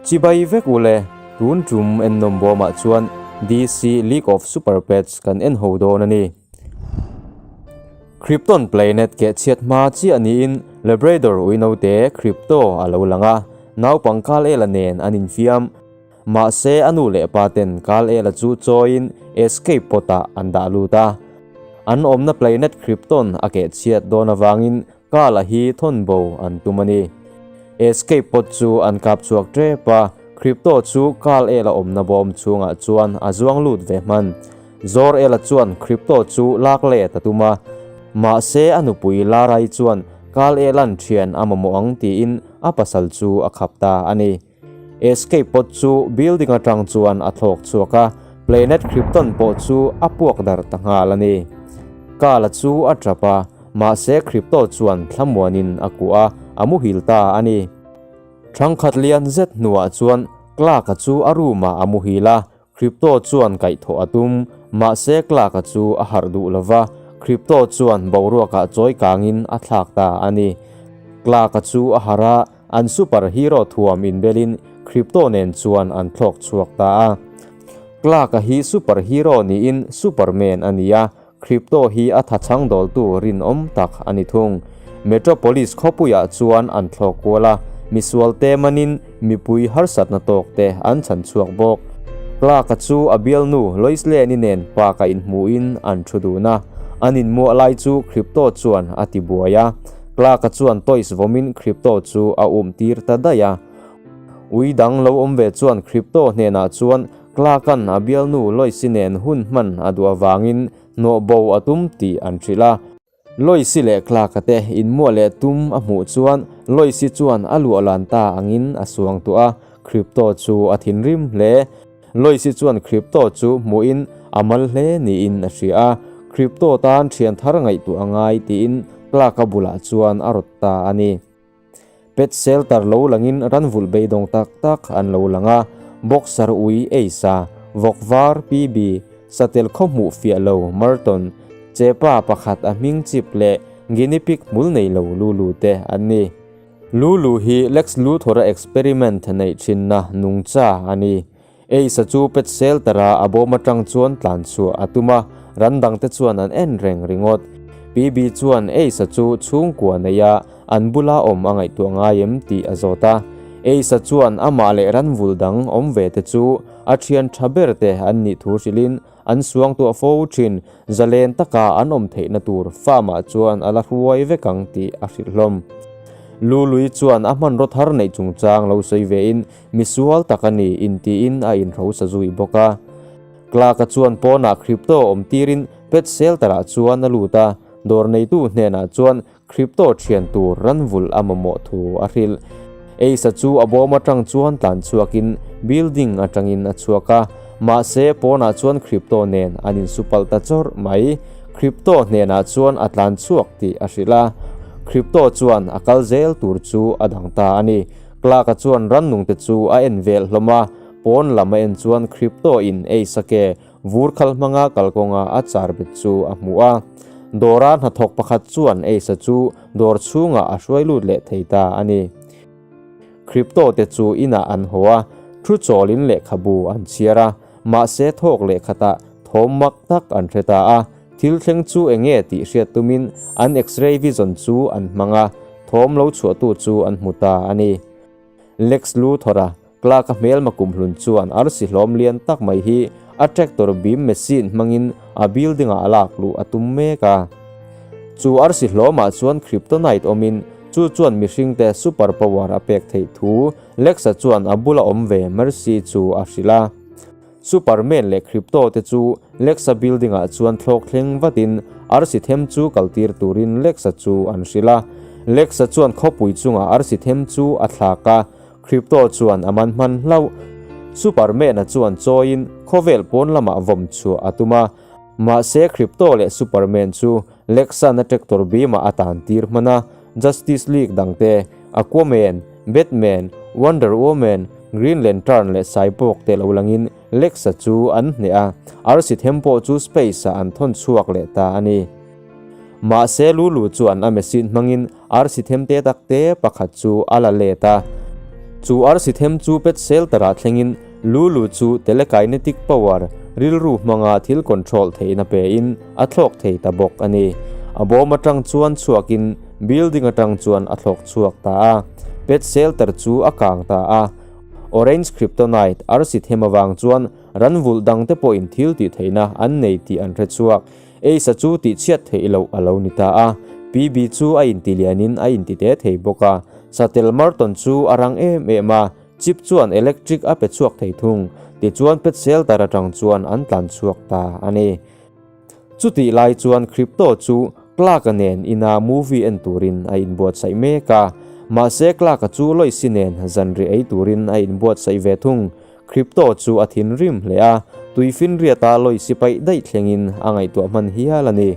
Chibai vek u le, tun tum ennawm bawmah chuan DC League of Super Pets kan en ho dawn a ni. Krypton planet keh chhiat hma chiah niin Labrador uinote Krypto a lo lang a, naupang Kal-el-a nen an infiam. Mahse a nu leh pa ten Kal-el-a chu chawiin escape pod-ah an dah lut a. An awmna planet Krypton a keh chhiat dawn avangin Kal-a hi thawn bo an tum a ni. Escape pod chu an kap chhuak tep a, Krypto chu Kal-el-a awmna bawm chhungah chuan a zuang lut ve hman. Zor-el-a chuan Krypto chu lak let a tum a, mahse a nupui Lara-i chuan Kal-el-a'n thian a mamawh ang tiin a pasal chu a khap ta a ni. Escape pod chu building atang chuan a thlawk chhuak a, planet Krypton pawh chu a puak darh ta nghal a ni. Kala chu a tap a, mahse Krypto chuan thlamuanin a kuah a, a muhil ta a ni. Thangkhat lian zet hnuah chuan Clark-a chu a room-ah a muhil a, Krypto chuan kaihthawh a tum, mahse Clark-a chu a harh duh lo va, Krypto chuan boruakah chawi kangin a thlak ta a ni. Clark-a chu a harh a, an super hero thuam inbelin Krypto nen chuan an thlawk chhuak ta a. Clark-a hi super hero niin Superman a ni a, Krypto hi a thachhang dawltu rinawm tak a ni thung. Metropolis khawpuiah chuan an thlawk kual a, misual te manin mipui harsatna tawk te an chhan chhuak bawk. Clark-a chu a bialnu Lois Lane-i nen park-ah inhmuhin an thu dun a, an inmuah lai chu Krypto chuan a ti buai a. Clark-a chuan toys vawmin Krypto chu a um tir ta daih a. Ui dang lo awm ve chuan Krypto hnenah chuan Clark-a'n a bialnu Lois-i nen hun hman a duh avangin hnawh bo a tum tih an hrilh a. Lois-i leh Clark-a te inmuah leh tum a hmuh chuan Lois-i chuan a luah lan ta angin a suang tuah a, Krypto chu a thinrim hle. Lois-i chuan Krypto chu hmuhin a mal hle niin a hria a, Krypto tan thian thar ngaihtuah a ngai tiin Clark-a bulah chuan a rawt ta a ni. Pet shelter lo langin ranvulh beidawng tak tak an lo lang a, boxer ui Eisa, vawk var PB, satel khaw hmuh fiah lo Merton, chepa pakhat a hming chip leh guinea pig hmul nei lo Lulu te an ni. Lulu hi Lex Luthor-a experiment neih thinna nungcha a ni. Eisa chu pet shelter-a a bawm atang chuan tlan chhuah a tum a, ran dangte chuan an en reng ringawt. PB chuan Eisa chu chhungkua nei a, an bula awm a ngaihtuah ngai em tih a zawt a. Eisa chuan amah leh ran vul dang awm ve te chu a thian tha ber te an nih thu hrilhin an suangtuah fo thin, zalen taka an awm theihna tur farm-ah chuan a la hruai vek ang tih a hrilh hlawm. Lului chuan a hmanraw thar neih chungchang lo sawi vein Misual tak a ni intiin a inhrosa zui bawk a. Clark-a chuan pawnah crypto awm tirin pet shelter-ah chuan a lut a, dawr neitu hnenah chuan crypto thian tur ranvulh a mamawh thu a hrilh. Ace-a chu a bawm atang chuan tlan chhuakin building atangin a chhuak a, mahse pawnah chuan crypto nen an insupalh ta chawrh mai. Crypto hnenah chuan a tlan chhuak tih a hrilh a, crypto chuan a kal zel tur chu a dang ta a ni. Clark-a chuan rannungte chu a en vel hlawm a, pawn lam a en chuan Crypto in ei sake vur khal hmanga kalkawnga a char bet chu a hmu a. Dawra hnathawk pakhat chuan Ace-a chu dawr chhungah a hruai lut leh thei ta a ni. Crypto te chu inah an haw a, thu chawlin lehkhabu an chhiar a, mahse thawk lehkhatah thawm mak tak an hre ta a. Thil thleng chu eng nge tih hriat tumin an X-ray vision chu an hmang a, thawm lo chhuahtu chu an hmu ta a ni. Lex Luthor-a Clark-a hmelma kumhlun chuan arsi hlawm lian tak mai hi a tractor beam machine hmangin a building-ah a lak luh a tum mek a. Chu arsi hlawmah chuan kryptonite awmin chu chuan mihringte super power a pek theih thu Lex-a chuan a bula awm ve Mercy chu a hrilh a. Superman leh Krypto te chu Lexa building ah chuan thlawk thleng vatin arsi them chu kal tir turin Lexa chu an hrilh a. Lexa chuan khawpui chungah arsi them chu a thlak a, Krypto chuan a man hman hlauh. Superman-a chuan chawiin khawvel pawn lamah vawm chhuah a tum a. Mahse Krypto leh Superman chu Lexa-na tractor beam-ah a tan tir hman a, Justice League dangte, Aquaman, Batman, Wonder Woman, Green Lantern leh Cyborg te lo langin Lexa chu an hneh a, arsi them pawh chu space-ah an thawn chhuak leh ta a ni. Mahse Lulu chuan a machine hmangin arsi them te tak te pakhat chu a la let a. Chu arsi them chu pet shelter-ah thlengin Lulu chu telekinetic power, rilru hmanga thil control theihna pein a thlawk thei ta bawk a ni. A bawm atang chuan chhuakin building atang chuan a thlawk chhuak ta a, pet shelter chu a kang ta a. Orange kryptonite arsi them avang chuan ranvulh dangte pawhin thil tih theihna an nei tih an hre chhuak. Ace-a chu tihchhiat theih loh a lo ni ta a, PB chu a intilianin a intite thei bawk a, Satel Merton chu a rang em em a, Chip chuan electric a pe chhuak thei thung, tichuan pet shelter atang chuan an tlan chhuak ta a ni. Chutih lai chuan Crypto chu Clark-a nen ina movie en turin a inbuatsaih mek a, mahse Clark-a chu Lois-i nen zanriah ei turin a inbuatsaih ve thung. Crypto chu a thinrim hle a, tuifinriata Lois-i paih daih thlengin a ngaihtuah hman hial a ni.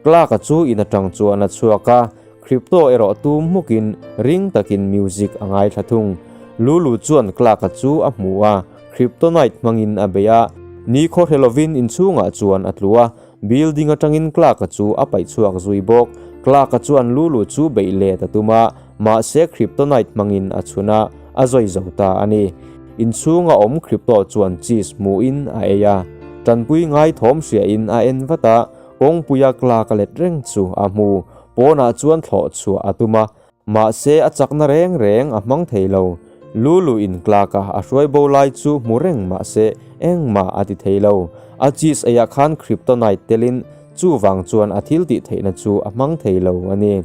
Clark-a chu in atang chuan a chhuak a, Crypto erawh tum hmukin ring takin music a ngaithla thung. Lulu chuan Clark-a chu a hmu a, Kryptonite hmangin a bei a, ni khaw hre lovin inchhungah chuan a tlu a, building atangin Clark-a chu a paih chhuak zui bawk. Clark-a chuan Lulu chu beih let a tum a, mahse Kryptonite hmangin a chhun a, a zawi zo ta a ni. Inchhunga awm Crypto chuan cheese hmuhin a ei a, tanpui ngai thawm hriain a en vat a, Kawngpuia Clark a let reng chu a hmu. Pawnah chuan thlawh chhuah a tum a, mahse a chakna reng reng a hmang thei lo. Lulu in Clark-a a hruai bo lai chu hmu reng mahse engmah a ti thei lo. A cheese eiah khan kryptonite telin chuvang chuan a thil tih theihna chu a hmang thei lo a ni.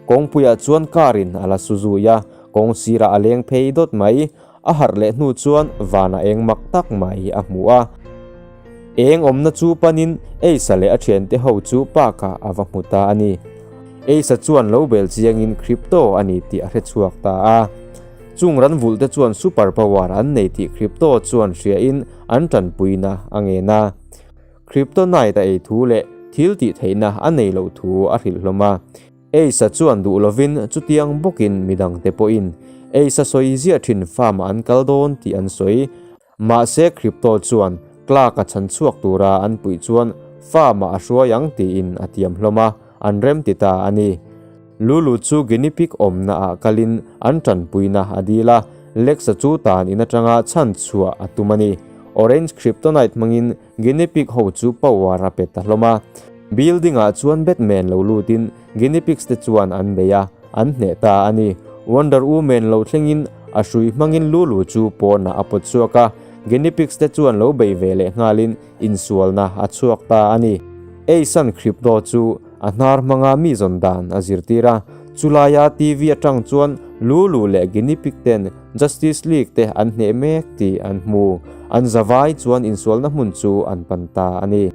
Kawngpuiah chuan car in a la su zui a, kawng sirah a leng phei dawt mai. A harh leh hnu chuan vanah eng mak tak mai a hmu a. Eng awmna chu panin Eisa leh a thiante ho chu park-ah a va hmu ta a ni. Eisa chuan lo bel chiangin crypto a ni tih a hre chhuak ta a. Chung ran vulhte chuan super power an nei tih crypto chuan hriain an tanpuina a ngen a. Kryptonite a ei thu leh thil tih theihna a nei loh thu a hrilh hlawm a. Eisa chuan duh lovin chutiang bawkin midangte pawhin Eisa sawi ziah thin farm-ah an kal dawn tih an sawi. Mahse Crypto chuan Clark-a chhan chhuak tura an puih chuan farm-ah a hruai ang tiin a tiam hlawm a, an rem ti ta a ni. Lulu chu guinea pig awmna ah kalin an tanpuina a dil a, Lexa chu tan in atanga chhan chhuah a tum a ni. Orange Kryptonite hmangin Guinea pig ho chu power a pe ta hlawm a. Building ah chuan Batman lo lutin Guinea pigs te chuan an bei a, an hneh ta a ni. Wonder Woman lo thlengin a hrui hmangin Lulu chu pawnah a pawt chhuak a, Guinea pigs te chuan lo bei ve leh nghalin insualna a chhuak ta a ni. Ace-a'n Crypto chu a hnar hmanga mi zawn dan a zirtir a, chulaia TV atang chuan Lulu leh Guinea pig ten Justice League te an hneh mek tih an hmu. An zavai chuan insualna hmun chu an pan ta a ni.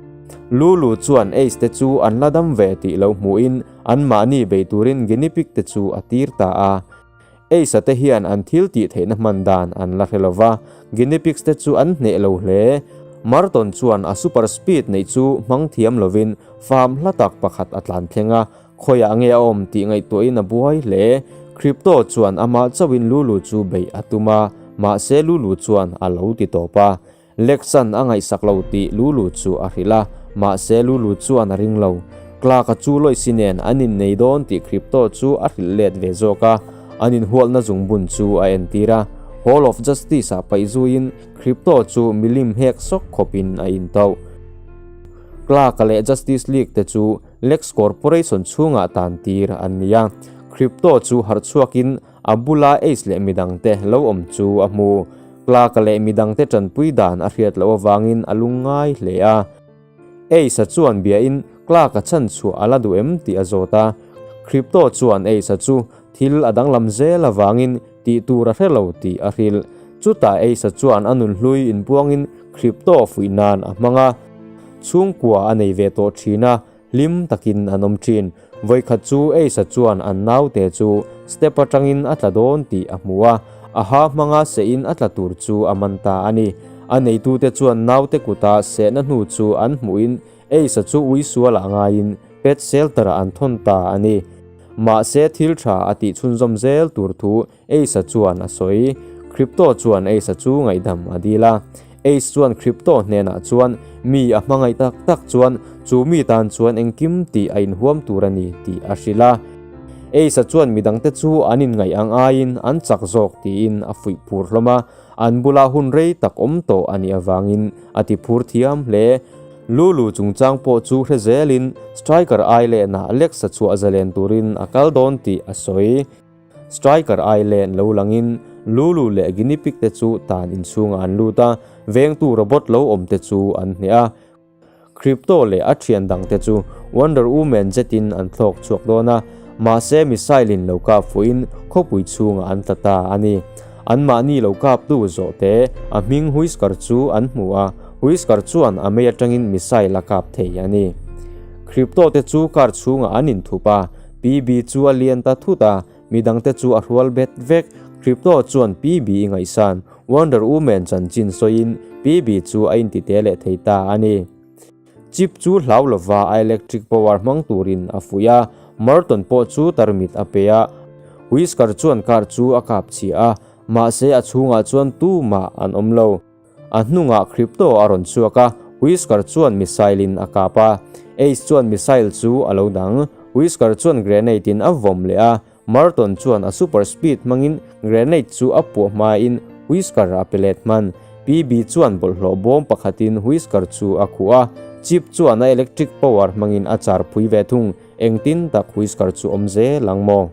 Lulu chuan Ace te chu an la dam ve tih lo hmuhin anmahni bei turin Guinea pig te chu a tir ta a. Ace-a te hian an thil tih theihna hman dan an la hre lo va, Guinea pigs te chu an hneh lo hle. Merton chuan a super speed neih chu hmang thiam lovin farm hla tak pakhat a tlan thleng a, khawiah nge a awm tih ngaihtuahin a buai hle. Crypto chuan amah chauhin Lulu chu beih a tum a, mahse Lulu chuan a lo ti tawp a. Lexan a ngaihsak lo tih Lulu chu a hrilh a, mahse Lulu chuan a ring lo. Clark-a chu Lois-i nen an innei dawn tih Crypto chu a hrilh let ve zawk a, an inhualna zungbun chu a entir a. Hall of Justice-ah paih zuiin Crypto chu milim hek sawk khawpin a intauh. Clark-a leh Justice League te chu Lex Corporation chhungah tan tir an ni a, Crypto chu harh chhuakin A bula Ace leh midangte lo awm chu a hmu. Clark-a leh midangte tanpui dan a hriat loh avangin a lung ngai hle a. Ace-a chuan biain Clark-a chhan chhuah a la duh em tih a zawt a. Crypto chuan Ace-a chu thil a danglam zel avangin tih tur a hre lo tih a hrilh. Chutah Ace-a chuan a nunhlui inpuangin Crypto fuih nan a hmang a. Chhungkua a nei ve tawh thin a. Hlim takin an awm thin. Vawikhat chu Ace-a chuan an naute chu step atangin a tla dawn tih a hmu a, a ha hmanga sehin a tla tur chu a man ta a ni. A neitute chuan naute kuta sehna hnu chu an hmuhin Ace-a chu ui sualah ngaiin pet shelter-ah an thawn ta a ni. Mahse thil tha a tih chhunzawm zel tur thu Ace-a chuan a sawi. Crypto chuan Ace-a chu ngaihdam a dil a. Ace chuan Crypto hnenah chuan mi a hmangaih tak tak chuan chu mi tan chuan engkim tih a inhuam tur a ni tih a hrilh a. Ace-a chuan midangte chu an inngaih ang aiin an chak zawk tiin a fuih phur hlawm a, an bula hun rei tak awm tawh a nih avangin a ti phur thiam hle. Lulu chungchang pawh chu hre zelin Striker Island-ah Lex-a chhuah zalen turin a kal dawn tih a sawi. Striker Island lo langin Lulu leh Guinea Pig te chu tan inchhungah an lut a, vengtu robot lo awm te chu an hneh a. Crypto leh a thian dangte chu Wonder Woman zetin an thlawk chhuak dawn a, mahse missile in lo kap fuhin khawpui chhungah an tla ta a ni. Anmahni lo kaptu zawhte a hming Whisker chu an hmu a, Whisker chuan a mei atangin missile a kap thei a ni. Crypto te chu car chhungah an inthup a, PB chu a lian ta thut a, Midangte chu a hrual bet vek. Crypto chuan PB i ngaihsan. Wonder Woman chanchin sawiin PB chu a intite leh thei ta a ni. Chip chu hlau lova a electric power hmang turin a fuih a, Merton pawh chu tarmit a pe a. Whisker chuan car chu a kap chhia a, mahse a chhungah chuan tumah an awm lo. A hnungah Crypto a rawn chhuak a, Whisker chuan missile in a kap a. Ace chuan missile chu a lo dang. Whisker chuan grenade in a vawm leh a, Merton chuan a super speed hmangin grenade chu a puah hmain Whisker a pe let hman. PB chuan bawlhhlawh bawm pakhatin Whisker chu a khuh a, Chip chuan a electric power hmangin a char phui ve thung. Engtin tak Whisker chu awm zel ang maw?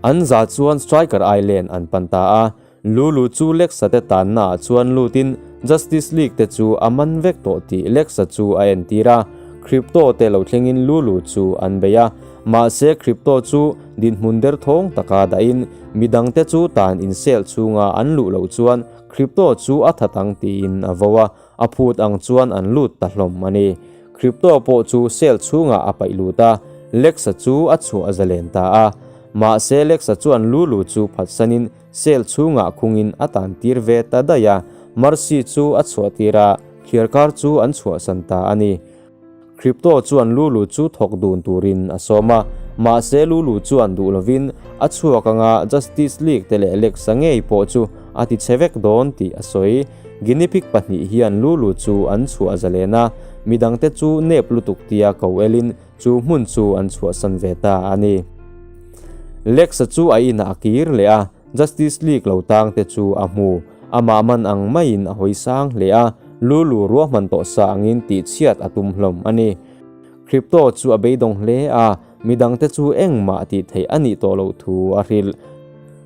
An za chuan Striker Island an pan ta a. Lulu chu Lexa te tanna ah chuan lutin Justice League te chu a man vek tawh tih Lexa chu a entir a, Krypto te lo thlengin Lulu chu an bei a, mahse Krypto chu dinhmun derthawng taka dahin midangte chu tan insel chhunga an luh loh chuan Krypto chu a that ang tiin a vo a, a phut ang chuan an lut ta hlawm a ni. Krypto pawh chu cell chhungah a paih lut a, Lexa chu a chhuah zalen ta a. Mahse Lexa chuan Lulu chu phatsanin cell chhungah khungin a tan tir ve ta daih a, Mercy chu a chhuah tir a, thliarkar chu an chhuahsan ta a ni. Krypto chuan Lulu chu thawk dun turin a sawm a, mahse Lulu chuan duh lovin a chhuak anga Justice League te leh Lexa ngei pawh chu a ti chhe vek dawn tih a sawi. Guinea pig pahnih hian Lulu chu an chhuah zalen a, midangte chu nep lutuk tia ko elin Chu hmun chu an chhuahsan ve ta a ni. Lex-a chu a inah a kir leh a, Justice League lo tang te chu a hmu. Amah man ang maiin a hawi sang hle a, Lulu ruahman tawh sa angin tihchhiat a tum hlawm a ni. Crypto chu a beidawng hle a, midangte chu engmah tih theih a nih tawh loh thu a hrilh.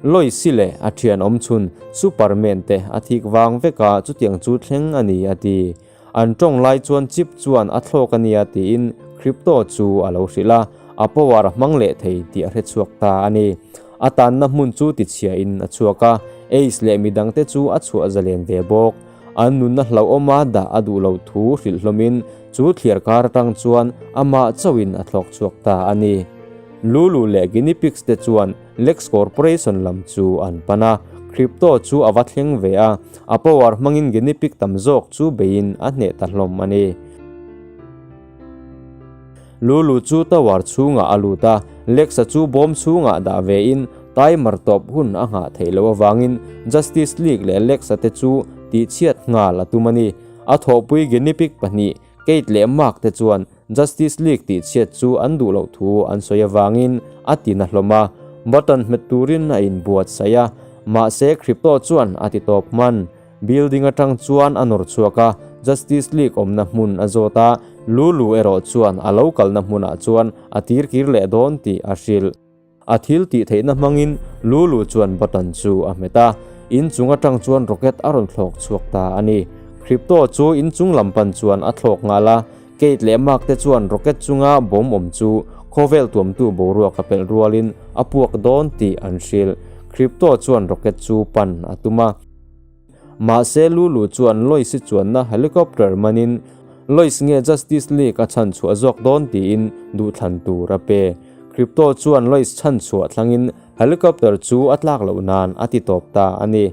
Lois-i leh a thian awmchhun Superman te a thik vang vek a, chutiang chu thleng a ni a ti. An tawng lai chuan chip chuan a thlawk a nia tiin Crypto chu a lo hrilh a, a power a hmang leh thei tih a hre chhuak ta a ni. A tanna hmun chu tichhiahin a chhuak a, Ace leh midangte chu a chhuah zalen ve bawk. An nunna hlauhawma dah a duh loh thu hrilh hlawmin chu thliar kar atang chuan amah chauhin a thlawk chhuak ta a ni. Lulu leh Guinea Pigs te chuan Lex Corporation lam chu an pan a, Crypto chu a va thleng ve a, a power hmangin guinea pig tam zawk chu beiin a hneh ta hlawm a ni. Lulu chu tower chhungah a lut a, Lex-a chu bawm chhungah dah vein timer tawp hun a nghah theih loh avangin Justice League leh Lex-a te chu tihchhiat nghal a tum a ni. A thawhpui guinea pig pahnih Kate leh Mark te chuan Justice League tih chhiat chu an duh loh thu an sawi avangin a ti na hlawm a, button hmet turin a inbuatsaih a, mahse Crypto chuan a ti tawp hman. Building atang chuan a nawr chhuak a, Justice League awmna hmun a zawt a, Lulu erawh chuan a lo kalna hmunah chuan a tirkir leh dawn tih a hrilh. A thil tih theihna hmangin Lulu chuan button chu a hmet a, inchung atang chuan rocket a rawn thlawk chhuak ta a ni. Crypto chu inchung lam pan chuan a thlawk nghal a, Kate leh Mark te chuan rocket chunga bawm awm chu khawvel tuamtu boruak a pelh rualin a puak dawn tih an hrilh. Crypto chuan rocket chu pan a tum a. Mahse Lulu chuan Lois-i chuanna helicopter manin Lois nge Justice League a chhan chhuah zawk dawn tiin duhthlan tur a pe. Crypto chuan Lois chhan chhuah thlangin helicopter chu a tlak loh nan a ti tawp ta a ni.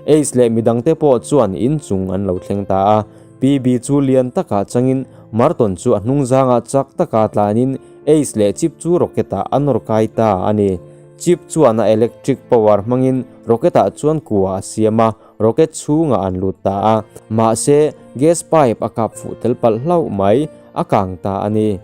Ace leh midangte pawh chuan inchung an lo thleng ta a. PB chu lian takah changin Merton chu a hnungzangah chak taka tlanin Ace leh Chip chu rocket-ah a nawr kai ta a ni. Chip chuan a electric power hmangin rocket-ah chuan kua a siam a, rocket chhungah an lut ta a. Mahse, gas pipe a kap fuh tel palh hlauh mai, a kang ta a ni.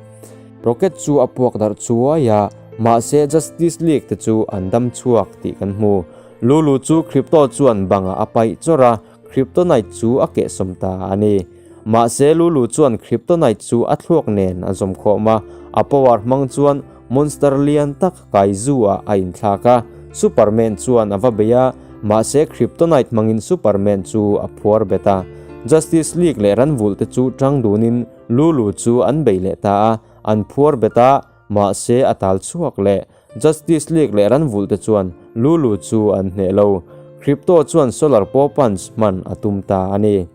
Rocket chu a puak darh chuai a, Mahse Justice League te chu an dam chhuak tih kan hmu. Lulu chu Krypto chuan bangah a paih chawrh a, Kryptonite chu a kehsawm ta a ni. Mahse Lulu chuan Kryptonite chu a thluak nen a zawm khawm a, a power hmang chuan monster lian tak Kaiju ah a inthlak a. Superman chuan a va bei a, mahse Kryptonite hmangin Superman chu a phuar bet a. Justice League leh ranvulh te chu tang dunin Lulu chu an bei leh ta a, an phuar bet a, mahse a tal chhuak leh. Justice League leh ranvulh te chuan Lulu chu an hneh lo. Krypto chuan Solar Power Punch hman a tum ta a ni.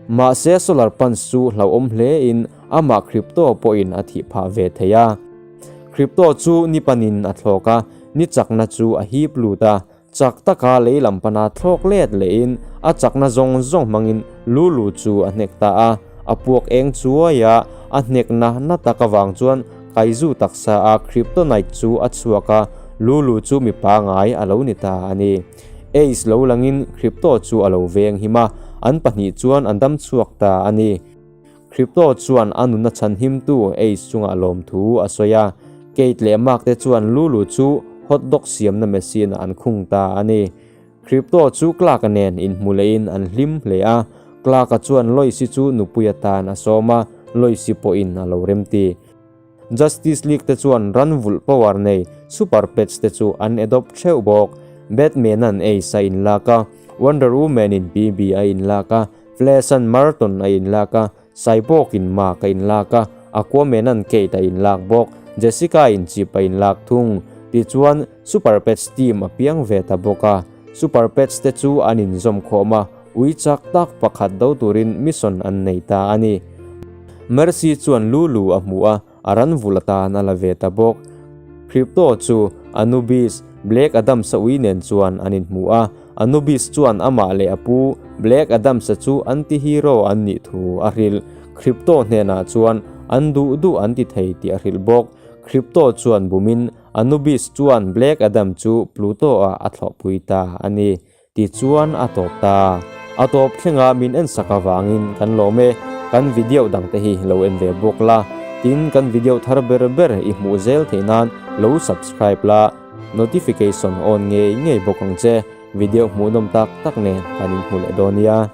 Mahse Solar Punch chu hlauhawm hle in amah Krypto pawhin a thih phah ve thei a. Krypto chu ni panin a thlawk a, ni chakna chu a hip lut a. Chak taka lei lam pana thlawk let lehin a chakna zawng zawng hmangin Lulu chu a hnek ta a. A puak eng chuai a, a hnekna na tak avang chuan Kaiju taksa a Kryptonite chu a chhuak a, Lulu chu mi pangai a lo ni ta a ni. Ace lo langin Krypto chu a lo veng him a, an pahnih chuan an dam chhuak ta a ni. Krypto chuan a nunna chhan himtu Ace chungah lawmthu a sawi a, Kate leh Mark te chuan Lulu chu hot dog siamna machine ah an khung ta a ni. Krypto chu Clark-a nen inhmu lehin an hlim hle a, Clark-a chuan Lois-i chu nupui atan a sawm a, Lois-i pawhin a lo remti. Justice League te chuan ran vulh power nei Super Pets te chu an adopt theuh bawk. Batman-a'n Ace a inlak a, Wonder Woman-in BB a inlak a, Flash-a'n Marton a inlak a, Cyborg-in Mark a inlak a, Aquaman-a'n Kate a inlak bawk, Jessica-in Chip a inlak thung. Tichuan, Super Pets team a piang ve ta bawk a. Super Pets te chu an inzawm khawm a, ui chak tak pakhat do turin mission an nei ta a ni. Mercy chuan Lulu a hmu a, a ran vul atan a la ve ta bawk. Crypto chu Anubis, Black Adams-a ui nen chuan an inhmu a, Anubis chuan amah leh a pu Black Adams-a chu anti-hero an nih thu a hrilh. Crypto hnenah chuan an duh duh an ti thei tih a hrilh bawk. Crypto chuan bumin Anubis chuan Black Adam chu Pluto-ah a thlawhpui ta a ni. Tichuan a tawp ta. A tawp thlengah min en sak avangin kan lawm e. Kan video dangte hi lo en ve bawk la. Tin, kan video thar ber ber i hmuh zel theih nan lo subscribe la, notification on ngei ngei bawk ang che. Video hmuhnawm tak tak nen kan inhmu leh dawn nia.